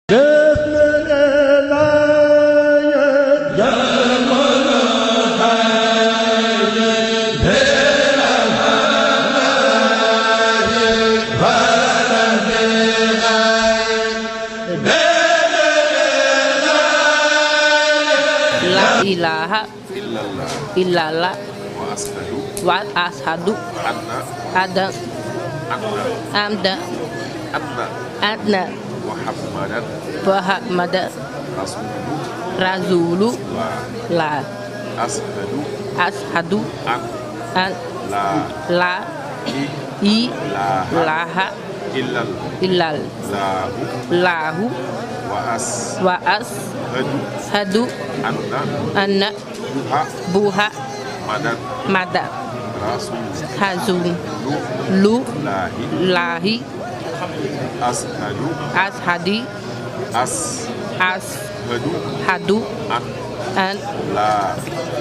La ilaha illallah wa ashadu anna Muhammadan Rasulullah ashadu an la ilaha illallahu wa ashadu anna Muhammadan Rasulullah ashadu an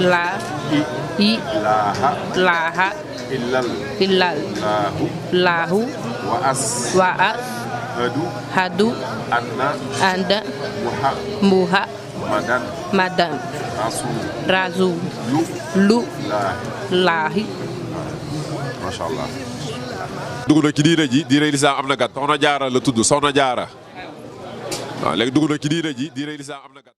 la ilaha illallahu wa ashadu anna Muhammadan Rasulullah. Masha Allah. dugg na ci diina ji diina lislaam am na gat soxna jaara la tudd soxna jaara waaw léegi dugg na ci diina ji diina lislaam am na gat